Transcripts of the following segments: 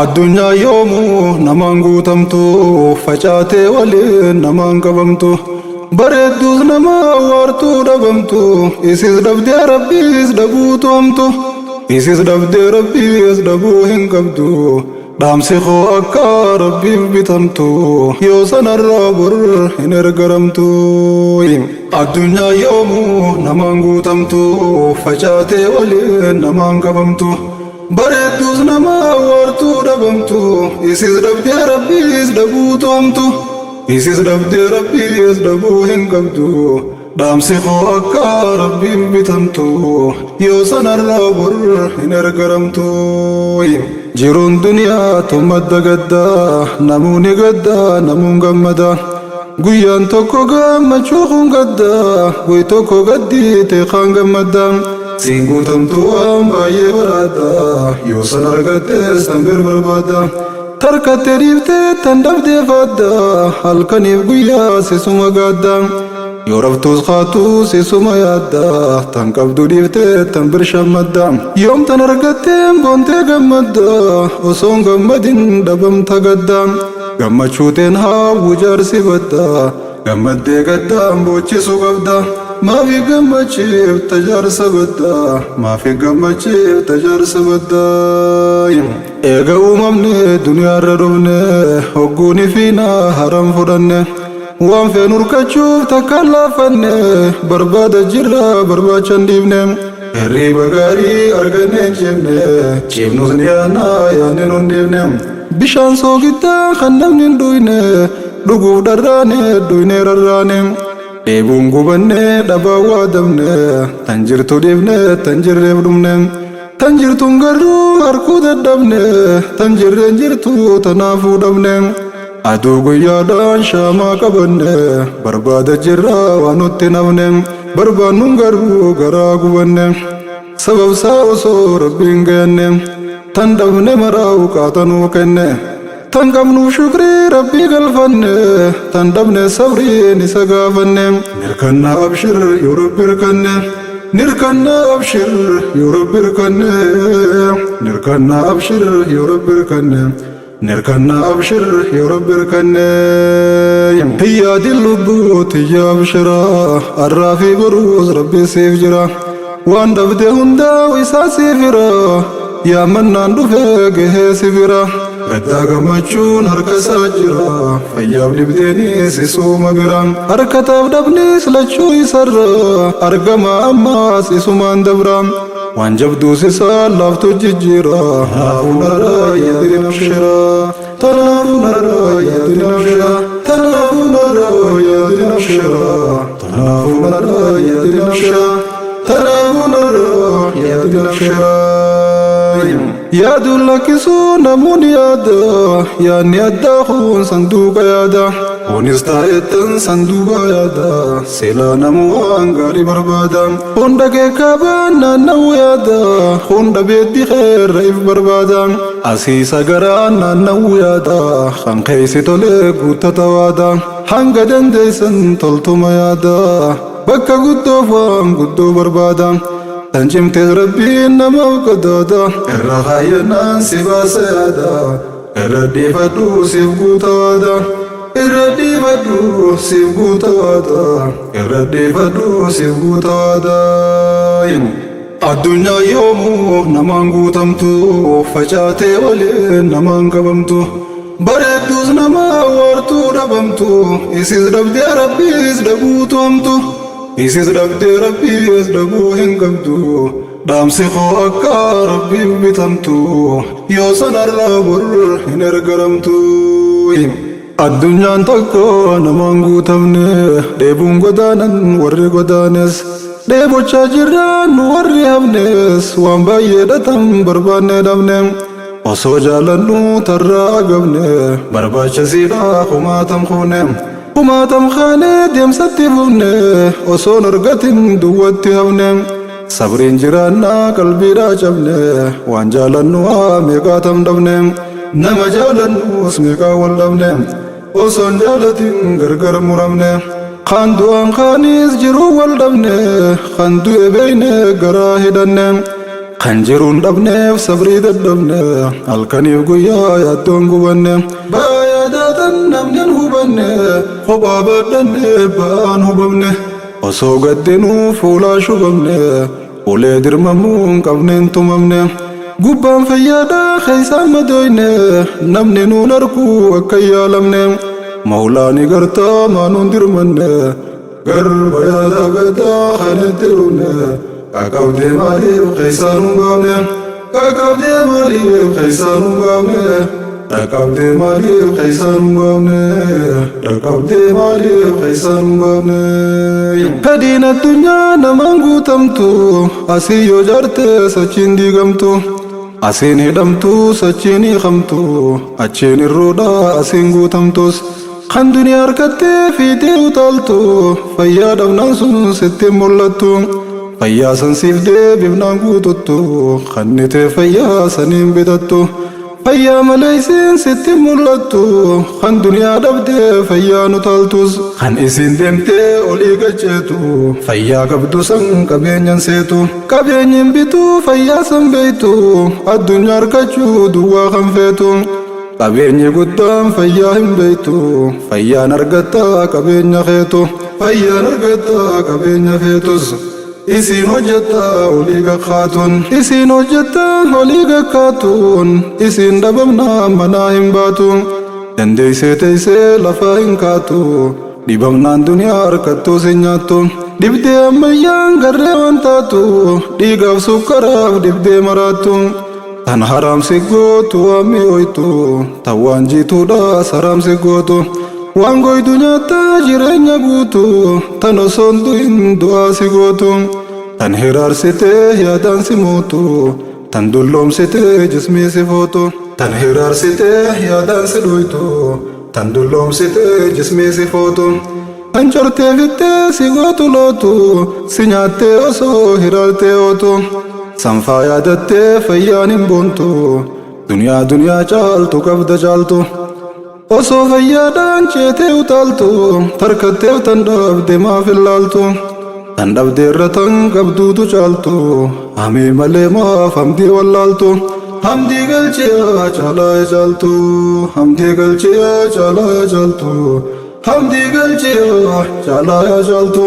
Addunyaa yoomuu namaan guutamtu, facaatee waliin namaan qabamtu, bareedduus nama waartuu dhabamtu, isis dhabdee Rabbiis dhabuutu hamtu, isis dhabdee Rabbiis dhabuu hin qabdu. Dhaamsi koo akka Rabbiif bitamtu, yoo sanarraa bor hin ergaramtu. Addunyaa yoomuu namaan guutamtu, facaatee waliin namaan qabamtu, bareedduus nama waartuu dhabamtu, isis dhabdee Rabbiis dhabuutu hamtu, isis dhabdee Rabbiis dhabuu hin qabdu. Dhaamsi koo akka Rabbiif bitamtu, yoo sanarraa bor hin ergaramtu. Jiruun duniyaa madda gaddaa, namuuni gaddaa, namuun gammada. Guyyaan tokko gammachuu kun gaddaa, guy tokko gaddiite kaan gammadda. Siin guutamtu waan baay'ee baraadda, yoo san argattes tan bir barbaadda. Tarkattee dhiiftee tan dhabdee faadda, halkaniif guyyaa sisuma gaadda. Yoo raftuus kaatuu sisuma yaadda, tan qabdu dhiiftee tan bir shammadda. Yoom tan argatteen boontee gammadda, osoon gammadin dhabamta gadda. Gammachuuteen haawwu jaarsi badda, gammaddee gaddaan boochisuu qabda. Maafi gammachiifta jaarsa badda, maafi gammachiifta jaarsa badda. Eega uumamne duniyaarra dhufne, hogguuni fiinaa haram fudhanne. Waan feenu urkachuuf takkaan laafanne, barbaada jirra barbaachan dhiifne. Hirriba gaarii arganne hin ciifne, ciifnus ni yaannaa yaadne nun dhiifne. Bishaan soogiddaa kan namni hin dhuyne, dhuguuf dharraane dhuyne rarraane. Dheebuun gubanne dhabaa waadamne, tan jirtu dhiifne tan jirreef dhumne. Tan jirtuun garuu harkuu dadhabne, tan jirreen jirtu tanaafuu dhabne. Aduu guyyaadhaan shaamaa qabanne, barbaada jirra waan nutti nafne, barbaannuun garuu garaa gubanne. Sababsaa osoo Rabbiin gayanne, tan dhabne maraa qaxanuu kenne. Tan qabnuuf shukrii Rabbii galfanne, tan dhabne sabriin isa gaafanne. Nirkannaa abshir yoo Rabbi hirkanne, nirkannaa abshir yoo Rabbi hirkanne, nirkannaa abshir yoo Rabbi hirkanne, nirkannaa abshir yoo Rabbi hirkanne. Hiyyaadin lubbuu tiyya abshira, arraa fi boruus Rabbi siif jira. Waan dhabde hundaa isaa siif hira, yaammannaan dhufee gahee si bira. Gaddaa gammachuun harka isaa jira, fayyaaf dhibdeenis isuma bira. Harkataaf dhabnis lachuu isarra, argama ammaas isumaan dabra. Waan jabduus isaa laaftu jijjiira, tanaafuu narraa yaadin abshira. Tanaafuu narraa yaadin abshira. Tanaafuu narraa yaadin abshira. Tanaafuu narraa yaadin abshira. Tanaafuu narraa yaadin abshira. Yaaduun lakkisuu namoonni yaada, yaadni addaa kun sanduuqa yaada. Kunis taa'ettan sanduuqa yaada, silaa namuu waan gaarii barbaada. Hunda keekaabaan naanna'uu yaada, hunda beeddi xeerra if barbaada. Asiisa garaan naanna'uu yaada, kan keessi tolee guuttata waada. Hanga dandeessan toltuma yaada, bakka guddoof waan guddoo barbaada. Tan cimtees Rabbiin namaaf qadaada, irra kaayyannaan si baasa yaada. Irra dhiifadhu siif guuta waada, irra dhiifadhu siif guuta waada, irra dhiifadhu siif guuta waada. Addunyaa yoomuu namaan guutamtu, facaatee waliin namaan qabamtu, bareedduus nama waartuu dhabamtu, isis dhabdee Rabbiis dhabuutu hamtu, isis dhabdee Rabbiis dhabuu hin qabdu. Dhaamsi koo akka Rabbiif bitamtu, yoo sanarraa bor hin ergaramtu. Addunyaan tokko namaan guutamne, dheebuun godaanan warri godaanes, dheebochaa jirra nu warri hafnes, waan baay'ee dhatan barbaanne dhabne. Osoo jaalannu tarraa agabne, barbaachisiidha kumaatam kuune. Kumaatam kaanee deemsatti fufne, osoon argatin duwwatti hafne. Sabriin jiraannaa qalbiidhaa cabne, waan jaalannu haa meeqaatam dhabne. Nama jaalannus meeqaa wal dhabne, osoon jaalatin gargar muramne. Kan du'aan kaanis jiruu wal dhabne, kan du'e beeyne garaa hidhanne. Kan jiruun dhabneef sabrii dadhabne, halkaniif guyyaa yaaddoon gubanne. Ba'aa yaadaatan namni hin hubanne, kophaa baadhanne ba'aan hubamne. Osoo gaddinuu fuulaa shubamne, ulee dirmamuu hin qabneen tumamne. Gubbaan fayyaadhaa keessaan madooyne, namni nuun arkuu akka hin yaalamne. Mawlaani gartaa maanuun dirmanne, garba yaada gaddaa kan itti dhumne. Qaqqabdee maaliif keessaan hin baafne? Qaqqabdee maaliif keessaan hin baafne? Dhaqqabdee maaliif keessaan hin baafne? Dhaqqabdee maaliif keessaan hin baafne? Fedhiin addunyaa namaan guutamtu, asii yoo jaarte sachiin diigamtu. Asiin hidhamtu sachiin hiikamtu, achiin irruudha asiin guutamtus. Kan duniyaa harkattee fiixee utaaltu, fayyaa dhabnaan sun sitti hin mul'attu. Fayyaa san siif deebifnaan guututtu, kannitee fayyaa saniin bitattu. Fayyaa malee isiin sitti hin mul'attu, kan duniyaa dhabdee fayyaan utaaltus. Kan isiin deemtee olii gacheetu, fayyaa qabdu san qabeenyan seetu. Qabeenyi hin bituu fayyaa san beektu, addunyaa harkachuu duwwaa kan feetu. Qabeenyi guddaan fayyaa hin beektu, fayyaan argattaa qabeenya keetu. Fayyaan argattaa qabeenya feetus. Isiin hojjettaa olii gakkaatuun. Isiin hojjettaa olii gakkaatuun. Isiin dhabamnaa manaa hin baatu. Dandeessee teessee lafaa hin kaatu. Dhibamnaan duniyaa harkattuu si nyaattu. Dhibdee ammayyaan garree waan taatu. Dhiigaaf sukkaraaf dhibdee maraattu. Tan haramsi gootu waan mi'ooytu, tan waan jiituudhaas haramsi gootu. Waan goydu nyaattaa jireenya guutu, tan osoo hin du'in du'aa si gootu. Tan hiraarsitee yaadaan si mootu, tan dulloomsitee jismii si footu. Tan hiraarsitee yaadaan si dhuytu, tan dulloomsitee jismii si footu. Tan cortee fittee si gootu lootu, si nyaattee osoo hiraartee ootu. Sanfaa yaadattee fayyaan hin boontu, duniyaa duniyaa caaltu qabda caaltu. Osoo fayyaadhaan ceetee utaaltu, tarkatteef tan dhabde maaf hin laaltu. Tan dhabde irra tan qabduutu caaltu, hamii malee maaf hamdii wallaaltu. Hamdii galchiyaa caalaa caaltu, hamdii galchiyaa caalaa caaltu. Hamdii galchiyaa caalaa caaltu.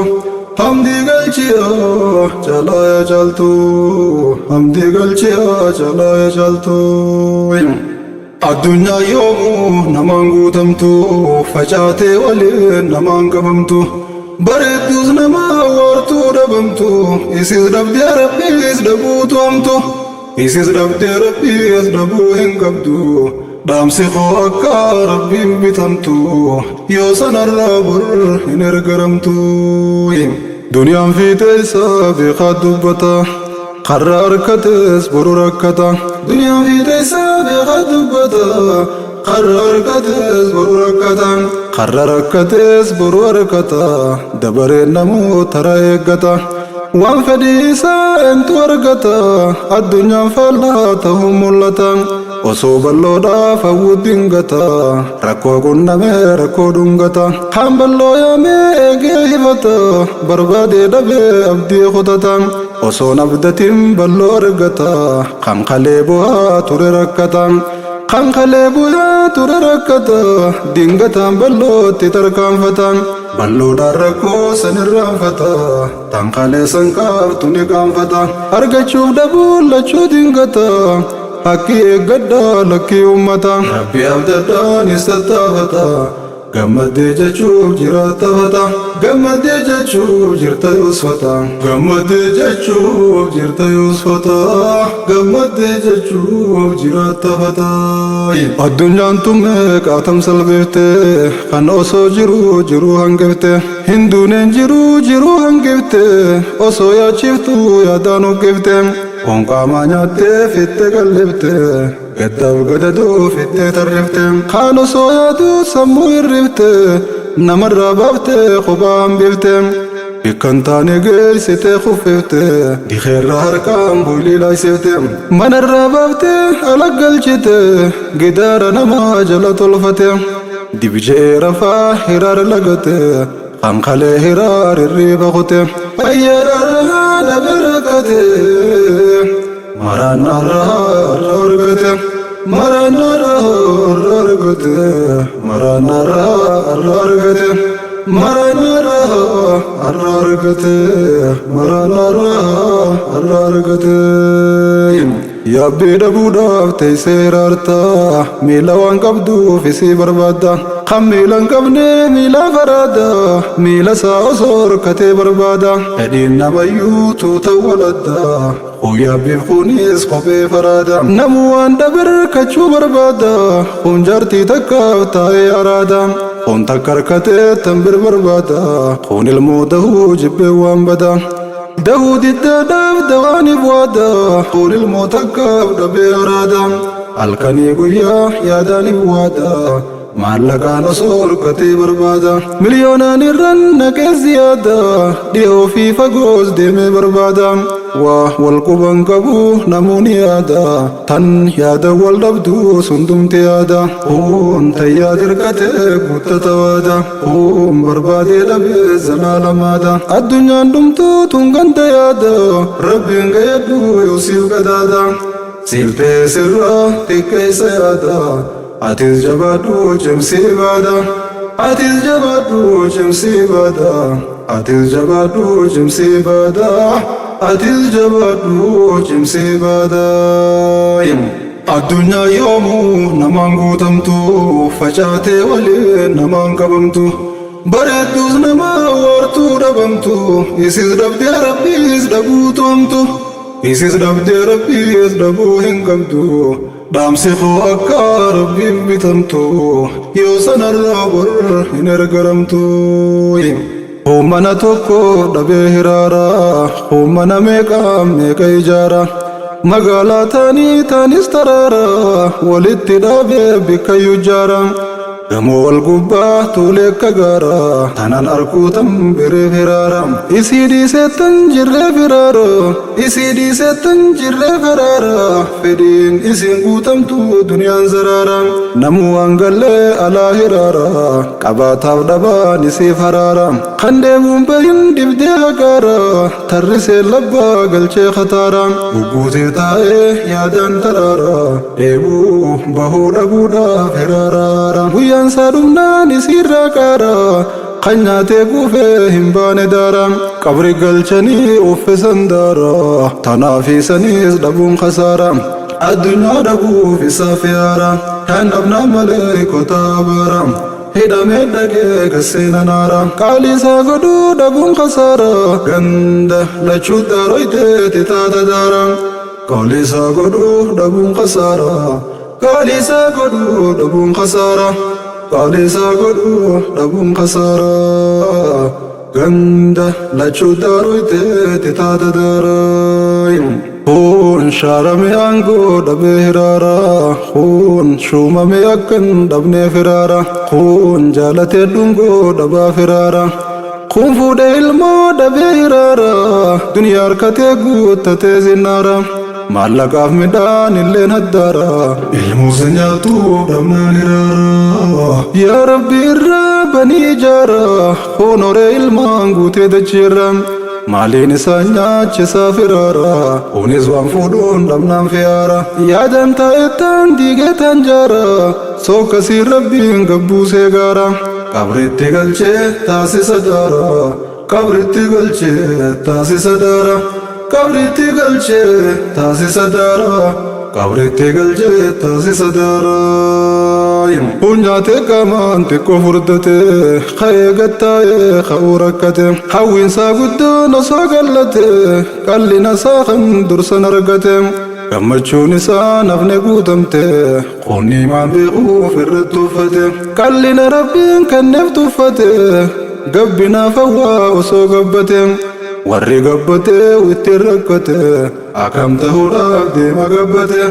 Hamdii galchiyaa caalaa caaltu. Hamdii galchiyaa caalaa caaltu. Addunyaa yoomuu namaan guutamtu, facaatee waliin namaan qabamtu. Bareedduus nama waartuu dhabamtu, isis dhabdee rabbiis dhabuutu hamtu. Isis dhabdee rabbiis dhabuu hin qabdu. Dhaamsi koo akka rabbiif bitamtu, yoo sanarraa bor hin ergaramtu. Duniyaan fiixee isaa beekaa dubbata, karra harkates boru rakkata. Duniyaan fiixee isaa beekaa dubbata, karra harkates boru rakkata. Karra rakkates boru harkata, dabareen namoota tara eeggata. Waan fedhii isaa eentu argata, addunyaan faallaa ta'uu mul'ata. Osoo bal'oodhaaf hawwu dingata, rakkoo qunnamee rakkoo dhungata. Kaan bal'oo yaamee eegee hifata, barbaadee dhabee abdii kutata. Osoon abdatiin bal'oo argata, kan kalee bu'aa ture rakkata. Kan kalee bu'aa ture rakkata, dingataan bal'ootti tarkaanfata. Bal'oodhaan rakkoo san irraanfata, tan kalee san qaabtu ni qaanfata. Argachuuf dhabuun lachuu dingata, haqqii eeggadhaa lakkii uummata. Rabbi abdadhaanis tattaafata, gammaddee jechuuf jiraata fata. Gammaddee jechuuf jirta yoosfata. Gammaddee jechuuf jirta yoosfata. Gammaddee jechuuf jiraata fata. Addunyaan tun meeqaatam salphifte, kan osoo jiruu jiruu hangifte. Hin duuneen jiruu jiruu hangifte, osoo yaachiftuu yaadaan uggifte. Foon qaamaa nyaattee fittee qallifte, gaddaaf gadadoo fittee tarrifte. Kaan osoo yaaduu sammuu hirrifte, namarraa baaftee kophaa hambifte. Bakka hin taane geessitee kuffifte, dikeerra harkaan boylii laaysifte. Manarraa baaftee ala galchite, gidaara namaa jala tolfate. Dibje'ee rafaa hiraar lagate, kan kalee hiraar hirriiba kute. Fayyaadhaan dhabe rakkate, Maraannaarraa argate. Maraannaarraa argate. Maraannaarraa argate. Maraannaarraa argate. Maraannaarraa argate. Yaabbii dhabuudhaaf teessee hiraarta. Miila waan qabduuf isii barbaadda. Kan miila hin qabne miila faraada. Miila isaa osoo horkatee barbaada. Fedhiin namayyuu tuuta waladda. Kun yaabbiif kunis kophee faraada. Namu waan dhabe hirkachuu barbaada. Kun jaartii takkaaf taa'ee araada. Kun takka harkatee tan bir barbaada. Kun ilmoo dahuu jibbee waan bada. Dahuu diddaadhaaf dawaaniif waada. Kun ilmoo takkaaf dhabee araada. Halkanii guyyaa yaadaaniif waada. Maallaqaan osoo horkatee barbaada. Miliyoonaan irran naqee ziyaada. Dhiyoo fi fagoos deemee barbaada. Waa wal quban qabu namoonni yaada. Tan yaada wal dhabdu sundumti yaada. Kun tayyaa dirqatee guuttata waada. Kun barbaadee dhabee zalaalamaadha. Addunyaan dhumtuu tun ganda yaada. Rabbiin gayyadhu yoo siif gadaada. Siif ta'e sirraa xiqqeessa yaada. Atis jabaadhu cimsii baada. Atis jabaadhu cimsii baada. Atis jabaadhu cimsii baada. Atis jabaadhu cimsii baada. Addunyaa yoomuu namaan guutamtu facaatee waliin namaan qabamtu. Bareedduus nama waartuu dhabamtu isis dhabdee rabbiis dhabuu toomtu. Isis dhabdee rabbiis dhabuu hin qabdu. Dhaamsi koo akka rabbiif bitamtu yoo sanarraa bor hin ergaramtu. Mana tokko dhabee hiraara, mana meeqa meeqa ijaara. Magaalaa taanii taanis taraara, walitti dhaabee bikkayyuu ijaara. Gamoo wal gubbaa tuulee akka gaara, tanan arkuu tan biree firaara. Isii dhiisee tan jirree firaara, isii dhiisee tan jirree firaara. Fedhiin isiin guutamtu duniyaan zaraara. Namuu waan gallee alaa hiraara, qabaataaf dhabaan isiif haraara. Kan deemuun bahin dibdee haqaara, tarrisee labbaa galchee khataara. Gugguutee taa'ee yaadaan taraara, dheebuu bahuu dhabuudhaaf hiraaraara. Guyyaan isaa dhumnaan isiirraa qaara, kan nyaatee kuufee hin baane daara. Qabri galchanii uffisan daara, tanaaf isaniis dhabuun khasaara. Addunyaa dhabuuf isaaf yaara, kan dhabnaa malee kotaa baara. Hidhamee dhaqee gaseena naara, qaalii isaa godhuu dhabuun khasaara. Ganda lachuu daaroyteeti taata daara. Qaalii isaa godhuu dhabuun khasaara. Qaalii isaa godhuu dhabuun khasaara. Qaalii isaa godhuu dhabuun khasaara. Ganda lachuu daaroyteeti taata daara. Kun shaarame aangoo dhabee hiraara. Kun shuumame akkan dhabnee firaara. Kun jaalatee dhungoo dhabaa firaara. Kun fuudhee ilmoo dhabee hiraara. Duniyaa harkatee guuttatee zinnaara. Maallaqaaf midhaan illeen haddaara. Ilmuusa nyaatu dhabnaan hiraara. Yaa Rabbi irraa banii ijaara. Kun horee ilmaan guutee dachiirra. Maaliin isaan nyaachisaa firaara. Kunis waan fuudhuun dhabnaan fiyaara. Yaadaan taa'ettaan diigee taan jaara. Sokkasiin rabbiin gabbuusee gaara. Qabritti galchee taasisa daara. Qabritti galchee taasisa daara. Qabritti galchee taasisa daara. Qabritti galchee taasisa daara. Kun nyaatee qaamaan xiqqoo furdate, ka'ee gattaa'ee ka'uu rakkate. Hawwiinsaa guddoon osoo gallate, qallina isaa kan dursan argate. Gammachuun isaa nafne guutamte, qonni maan beekuuf irratti uffate. Qallina rabbiin kenneef tuffate, gabbinaaf hawwaa osoo gabbate. Warri gabbate ittiin rakkate, akkam ta'uudhaaf deema gabbate.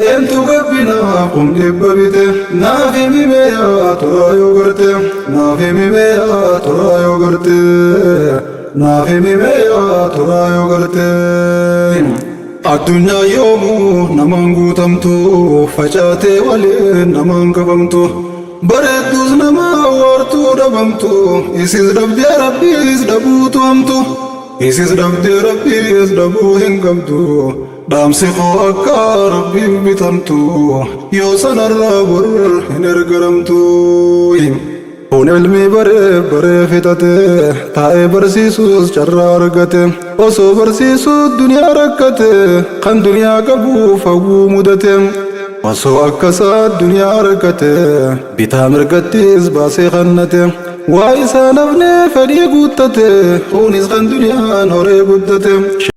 Eentu gabbinaaf kun dhibba bite, naaf himi meeyaa turaa yoo garte. Naaf himi meeyaa turaa yoo garte. Naaf himi meeyaa turaa yoo garte. Addunyaa yoomuu namaan guutamtu facaatee waliin namaan qabamtu. Bareedduus nama waartuu dhabamtu isis dhabdee rabbiis dhabuutu hamtu. Isis dhabdee Rabbiis dhabuu hin qabdu. Dhaamsi koo akka Rabbiif bitamtu, yoo sanarraa bor hin ergaramtu. Kun ilmi baree baree fixate, taa'ee barsiisuus carraa argate. Osoo barsiisuu duniyaa rakkate, kan duniyaa qabuuf hawwuu mudate. Osoo akkasaa duniyaa argate, bitaa mirgattis baasee kannate. Waa isaa nafnee fedhii guuttate, kunis kan duniyaan horee guddate.